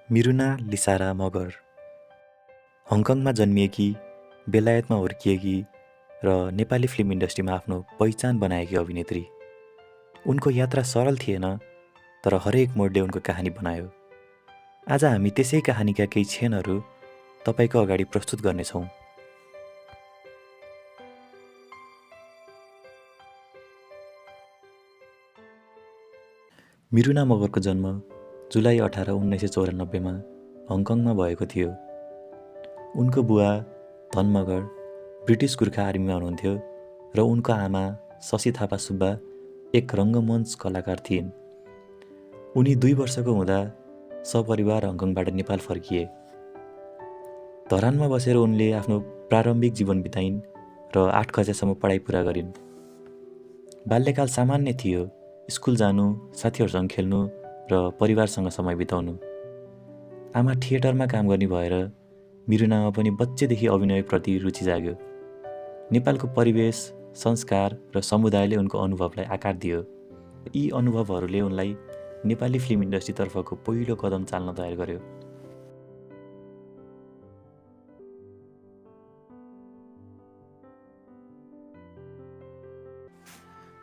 मिरुना लिसारा मगर हङकङमा जन्मिएकी, बेलायतमा हुर्किएकी र नेपाली फिल्म इन्डस्ट्रीमा आफ्नो पहिचान बनाएकी अभिनेत्री। उनको यात्रा सरल थिएन, तर हरेक मोडले उनको कहानी बनायो। आज हामी त्यसै कहानीका केही क्षणहरू तपाईको अगाडि प्रस्तुत गर्नेछौँ। मिरुना मगरको जन्म जुलाई 18, 1994मा हङकङमा भएको थियो। उनको बुवा धन मगर ब्रिटिस गोर्खा आर्मीमा हुनुहुन्थ्यो र उनको आमा शशी थापा सुब्बा एक रङ्गमञ्च कलाकार थिइन्। उनी 2 वर्षको हुँदा सपरिवार हङकङबाट नेपाल फर्किए। धरानमा बसेर उनले आफ्नो प्रारम्भिक जीवन बिताइन् र 8 कक्षासम्म पढाइ पुरा गरिन्। बाल्यकाल सामान्य थियो, स्कुल जानु, साथीहरूसँग खेल्नु र परिवारसँग समय बिताउनु। आमा थिएटरमा काम गर्ने भएर मिरुनामा पनि बच्चेदेखि अभिनयप्रति रुचि जाग्यो। नेपालको परिवेश, संस्कार र समुदायले उनको अनुभवलाई आकार दियो। यी अनुभवहरूले उनलाई नेपाली फिल्म इन्डस्ट्रीतर्फको पहिलो कदम चाल्न तयार गर्यो।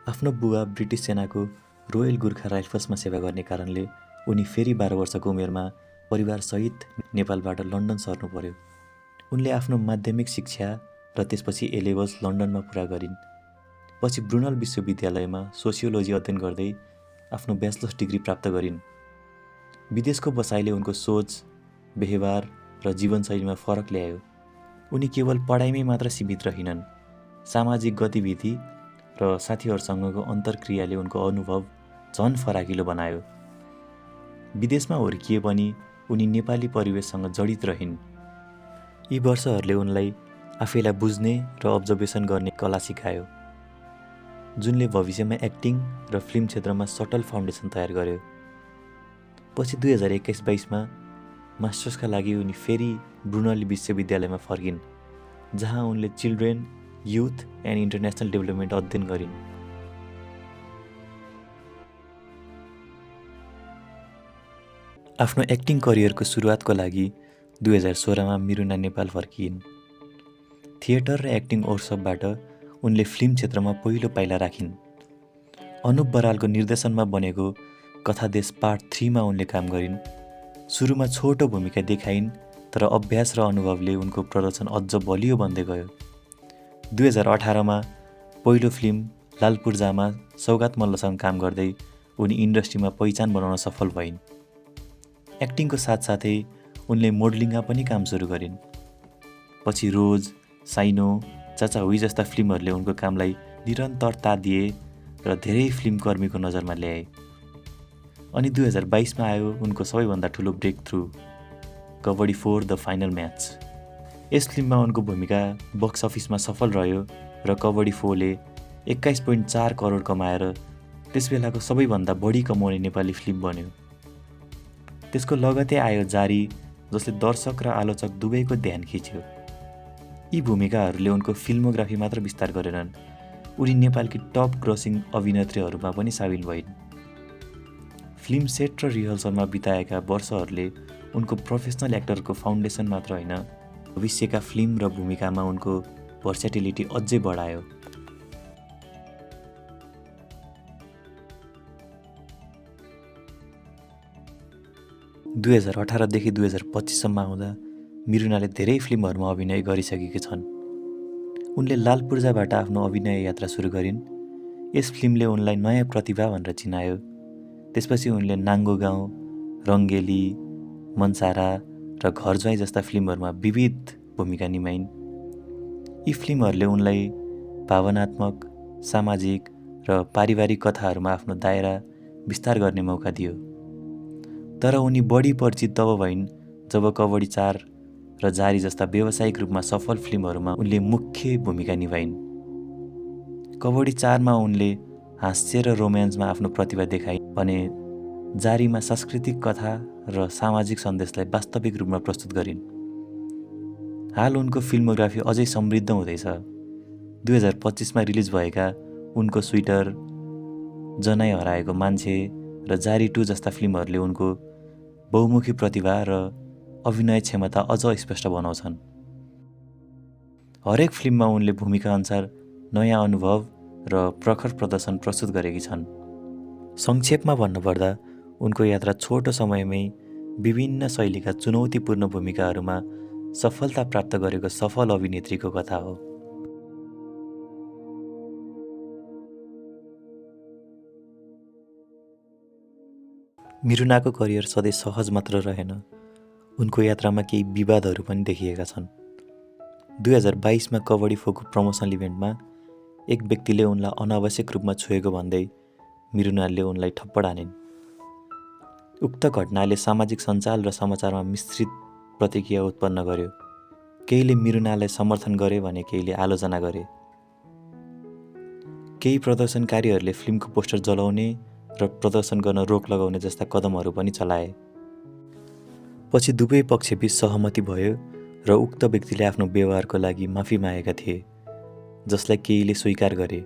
आफ्नो बुवा ब्रिटिस सेनाको रोयल गोर्खा राइफल्समा सेवा गर्ने कारणले उनी फेरि 12 वर्षको उमेरमा परिवारसहित नेपालबाट लन्डन सर्नु पर्यो। उनले आफ्नो माध्यमिक शिक्षा र त्यसपछि A-लेभल्स लन्डनमा पुरा गरिन्। पछि ब्रुनल विश्वविद्यालयमा सोसियोलोजी अध्ययन गर्दै आफ्नो ब्याचलर्स डिग्री प्राप्त गरिन्। विदेशको बसाइले उनको सोच, व्यवहार र जीवनशैलीमा फरक ल्यायो। उनी केवल पढाइमै मात्र सीमित रहिनन्। सामाजिक गतिविधि र साथीहरूसँगको अन्तर्क्रियाले उनको अनुभव झन फराकिलो बनायो। विदेशमा हुर्किए पनि उनी नेपाली परिवेशसँग जडित रहिन्। यी वर्षहरूले उनलाई आफैलाई बुझ्ने र अब्जर्भेसन गर्ने कला सिकायो, जुनले भविष्यमा एक्टिङ र फिल्म क्षेत्रमा सटल फाउन्डेसन तयार गर्यो। पछि 2021-22मा मास्टर्सका लागि उनी फेरि ब्रुनल विश्वविद्यालयमा फर्किन्, जहाँ उनले children, youth and international development अध्ययन गरिन्। आफ्नो एक्टिङ करियरको सुरुवातको लागि 2016मा मिरुना नेपाल फर्किइन्। थिएटर र एक्टिङ वर्कसपबाट उनले फिल्म क्षेत्रमा पहिलो पाइला राखिन्। अनुप बरालको निर्देशनमा बनेको कथा देश पार्ट 3मा उनले काम गरिन्। सुरुमा छोटो भूमिका देखाइन्, तर अभ्यास र अनुभवले उनको प्रदर्शन अझ बलियो बन्दै गयो। 2018मा पहिलो फिल्म लालपुर्जामा सौगात मल्लसँग काम गर्दै उनी इन्डस्ट्रीमा पहिचान बनाउन सफल भइन्। एक्टिङको साथसाथै उनले मोडलिङमा पनि काम सुरु गरिन्। पछि रोज, साइनो, चाचा हुई जस्ता फिल्महरूले उनको कामलाई निरन्तरता दिए र धेरै फिल्म कर्मीको नजरमा ल्याए। अनि 2022मा आयो उनको सबैभन्दा ठुलो breakthrough, kabaddi 4 the final match. यस फिल्ममा उनको भूमिका बक्स अफिसमा सफल रह्यो र कबड्डी 4ले 21.4 करोड कमाएर त्यसबेलाको सबैभन्दा बढी कमाउने नेपाली फिल्म बन्यो। त्यसको लगतै आयो जारी, जसले दर्शक र आलोचक दुवैको ध्यान खिच्यो। यी भूमिकाहरूले उनको फिल्मोग्राफी मात्र विस्तार गरेनन्, उनी नेपालकी टप ग्रसिङ अभिनेत्रीहरूमा पनि सामेल भइन्। फिल्म सेट र रिहर्सलमा बिताएका वर्षहरूले उनको प्रोफेसनल एक्टरको फाउन्डेसन मात्र होइन, भविष्यका फिल्म र भूमिकामा उनको भर्सेटिलिटी अझै बढायो। । 2018देखि 2025सम्म आउँदा मिरुनाले धेरै फिल्महरूमा अभिनय गरिसकेकी छन्। उनले लालपुर्जाबाट आफ्नो अभिनय यात्रा सुरु गरिन्। यस फिल्मले उनलाई नयाँ प्रतिभा भनेर चिनायो। त्यसपछि उनले नाङ्गो गाउँ, रङ्गेली, मनसारा र घर ज्वाइँ जस्ता फिल्महरूमा विविध भूमिका निभाइन्। यी फिल्महरूले उनलाई भावनात्मक, सामाजिक र पारिवारिक कथाहरूमा आफ्नो दायरा विस्तार गर्ने मौका दियो। तर उनी बढी परिचित तब भइन् जब कबड्डी 4 र जारी जस्ता व्यावसायिक रूपमा सफल फिल्महरूमा उनले मुख्य भूमिका निभाइन्। कबड्डी 4मा उनले हास्य र रोमान्समा आफ्नो प्रतिभा देखाइन् भने जारीमा सांस्कृतिक कथा र सामाजिक सन्देशलाई वास्तविक रूपमा प्रस्तुत गरिन्। हाल उनको फिल्मोग्राफी अझै समृद्ध हुँदैछ। 2025मा रिलिज भएका उनको स्विटर, जनाई हराएको मान्छे र जारी 2 जस्ता फिल्महरूले उनको बहुमुखी प्रतिभा र अभिनय क्षमता अझ स्पष्ट बनाउँछन्। हरेक फिल्ममा उनले भूमिका अनुसार नयाँ अनुभव र प्रखर प्रदर्शन प्रस्तुत गरेकी छन्। संक्षेपमा भन्नुपर्दा उनको यात्रा छोटो समयमै विभिन्न शैलीका चुनौतीपूर्ण भूमिकाहरूमा सफलता प्राप्त गरेको सफल अभिनेत्रीको कथा हो। मिरुनाको करियर सधैँ सहज मात्र रहेन। उनको यात्रामा केही विवादहरू पनि देखिएका छन्। 2022मा कबड्डी फोको प्रमोसनल इभेन्टमा एक व्यक्तिले उनलाई अनावश्यक रूपमा छोएको भन्दै मिरुनाले उनलाई थप्पड हानिन्। उक्त घटनाले सामाजिक सञ्जाल र समाचारमा मिश्रित प्रतिक्रिया उत्पन्न गर्यो। केहीले मिरुनालाई समर्थन गरे भने केहीले आलोचना गरे। केही प्रदर्शनकारीहरूले फिल्मको पोस्टर जलाउने र प्रदर्शन गर्न रोक लगाउने जस्ता कदमहरू पनि चलाए। पछि दुवै पक्षबीच सहमति भयो र उक्त व्यक्तिले आफ्नो व्यवहारको लागि माफी मागेका थिए, जसलाई केहीले स्वीकार गरे।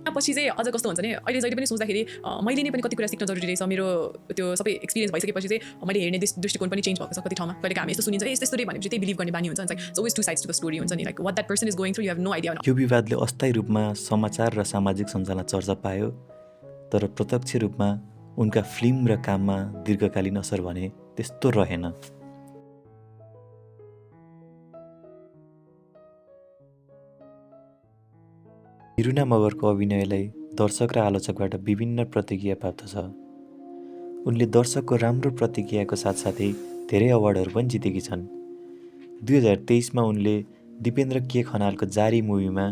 पछि चाहिँ अझ कस्तो हुन्छ नि, अहिले जहिले पनि सोच्दाखेरि मैले नै पनि कति कुरा सिक्न जरुरी रहेछ। मेरो त्यो सबै एक्सपिरियन्स भइसकेपछि चाहिँ मैले हेर्ने दृष्टिकोण पनि चेन्ज भएको छ कति ठाउँमा। कहिले हामी यस्तो सुनिन्छ यस्तो स्टोरी भनेपछि त्यही बिलिभ गर्ने बानी हुन्छ। It's always two sides to the story हुन्छ नि, like what that person is going through you have no idea. यो विवादले अस्थायी रूपमा समाचार र सामाजिक सञ्जालमा चर्चा पायो, तर प्रत्यक्ष रूपमा उनका फिल्म र काममा दीर्घकालीन असर भने त्यस्तो रहेन। मिरुना मगरको अभिनयलाई दर्शक र आलोचकबाट विभिन्न प्रतिक्रिया प्राप्त छ। उनले दर्शकको राम्रो प्रतिक्रियाको साथसाथै धेरै अवार्डहरू पनि जितेकी छन्। 2023मा उनले दिपेन्द्र के खनालको जारी मुभीमा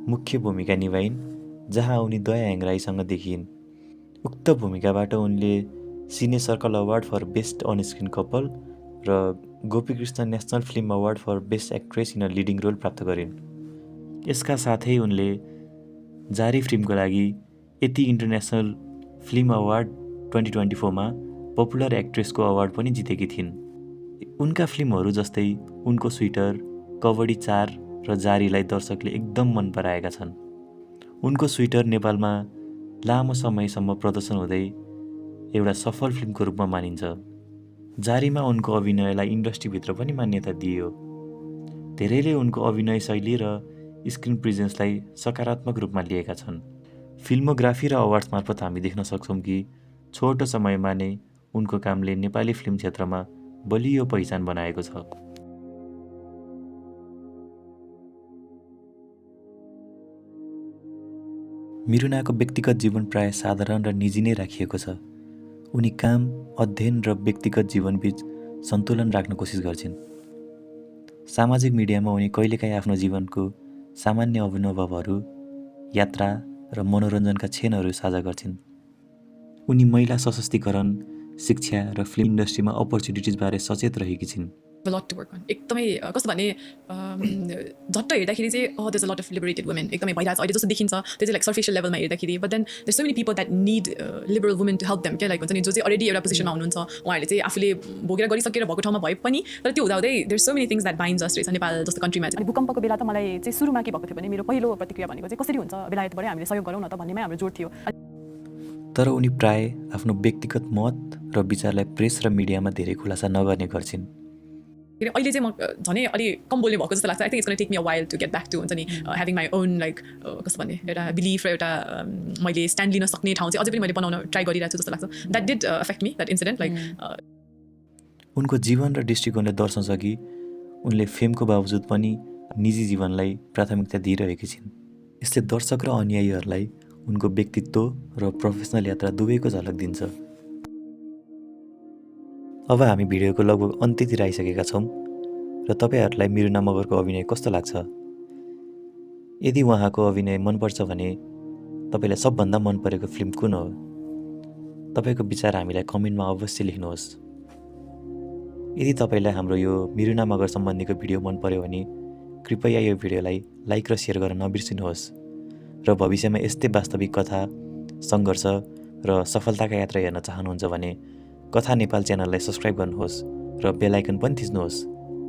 मुख्य भूमिका निभाइन्, जहाँ उनी दया हेङ्राईसँग देखिइन्। उक्त भूमिकाबाट उनले cine circle award for best on screen couple र Gopikrishna national film award for best actress in a leading role प्राप्त गरिन्। यसका साथै उनले जारी फिल्मको लागि यति इन्टरनेसनल फिल्म अवार्ड 2024मा पपुलर एक्ट्रेसको अवार्ड पनि जितेकी थिइन्। उनका फिल्महरू जस्तै उनको स्वेटर, कबड्डी 4 र जारीलाई दर्शकले एकदम मन पराएका छन्। उनको स्वेटर नेपालमा लामो समयसम्म प्रदर्शन हुँदै एउटा सफल फिल्मको रूपमा मानिन्छ। जारीमा उनको अभिनयलाई इन्डस्ट्रीभित्र पनि मान्यता दिइयो। धेरैले उनको अभिनय शैली र स्क्रिन प्रेजेन्सलाई सकारात्मक रूपमा लिएका छन्। फिल्मोग्राफी र अवार्ड्स मार्फत हामी देख्न सक्छौँ कि छोटो समयमा नै उनको कामले नेपाली फिल्म क्षेत्रमा बलियो पहिचान बनाएको छ। मिरुनाको व्यक्तिगत जीवन प्राय साधारण र निजी नै राखिएको छ। उनी काम, अध्ययन र व्यक्तिगत जीवनबीच सन्तुलन राख्न कोसिस गर्छिन्। सामाजिक मिडियामा उनी कहिलेकाहीँ आफ्नो जीवनको सामान्य अनुभवहरू, यात्रा र मनोरञ्जनका क्षणहरू साझा गर्छिन्। उनी महिला सशक्तिकरण, शिक्षा र फिल्म इन्डस्ट्रीमा अपर्च्युनिटिजबारे सचेत रहेकी छिन्। Lot to work on. एकदमै कस्तो भने झट्ट हेर्दाखेरि चाहिँ there's a lot of liberated women एकदमै भइरहेको छ अहिले जस्तो देखिन्छ। त्यो चाहिँ लाइक सर्फेसियल लेभलमा हेर्दाखेरि, but then there's so many people that need liberal women to help them क्या। लाइक हुन्छ नि, जो चाहिँ अलरेडी एउटा पोजिसनमा हुनुहुन्छ, उहाँहरूले चाहिँ आफूले भोगेर गरिसकेर भएको ठाउँमा भए पनि तर त्यो हुँदाहुँदै there's so many things that binds us रहेछ नेपाल जस्तो कन्ट्रीमा। अनि भूकम्पको बेला त मलाई चाहिँ सुरुमा के भएको थियो भने मेरो पहिलो प्रतिक्रिया भनेको चाहिँ कसरी हुन्छ बेलायतबाटै हामीले सहयोग गरौँ न त भन्नेमै हाम्रो जोड थियो। तर उनी प्राय आफ्नो व्यक्तिगत मत र विचारलाई प्रेस र मिडियामा धेरै खुलासा नगर्ने गर्छिन्। अहिले चाहिँ म झनै अलि कम बोल्ने भएको जस्तो लाग्छ। I think it's gonna take me a while to get back to हुन्छ नि ह्याभिङ माई ओन लाइक कस्तो भन्ने एउटा बिलिफ र एउटा मैले स्ट्यान्ड लिन सक्ने ठाउँ चाहिँ अझै पनि मैले बनाउन ट्राई गरिरहेको छु जस्तो लाग्छ। That did affect me that incident. Like उनको जीवन र दृष्टिकोणले दर्शाउँछ कि उनले फेमको बावजुद पनि निजी जीवनलाई प्राथमिकता दिइरहेकी छिन्। यसले दर्शक र अनुयायीहरूलाई उनको व्यक्तित्व र प्रोफेसनल यात्रा दुवैको झलक दिन्छ। अब हामी भिडियोको लगभग अन्त्यतिर आइसकेका छौँ र तपाईँहरूलाई मिरुना मगरको अभिनय कस्तो लाग्छ? यदि उहाँको अभिनय मनपर्छ भने तपाईँलाई सबभन्दा मन परेको फिल्म कुन हो? तपाईँको विचार हामीलाई कमेन्टमा अवश्य लेख्नुहोस्। यदि तपाईँलाई हाम्रो यो मिरुना मगर सम्बन्धीको भिडियो मन पर्यो भने कृपया यो भिडियोलाई लाइक र सेयर गर्न नबिर्सिनुहोस् र भविष्यमा यस्तै वास्तविक कथा, सङ्घर्ष र सफलताका यात्रा हेर्न चाहनुहुन्छ भने कथा नेपाल च्यानललाई सब्सक्राइब गर्नुहोस् र बेल आइकन पनि थिच्नुहोस्।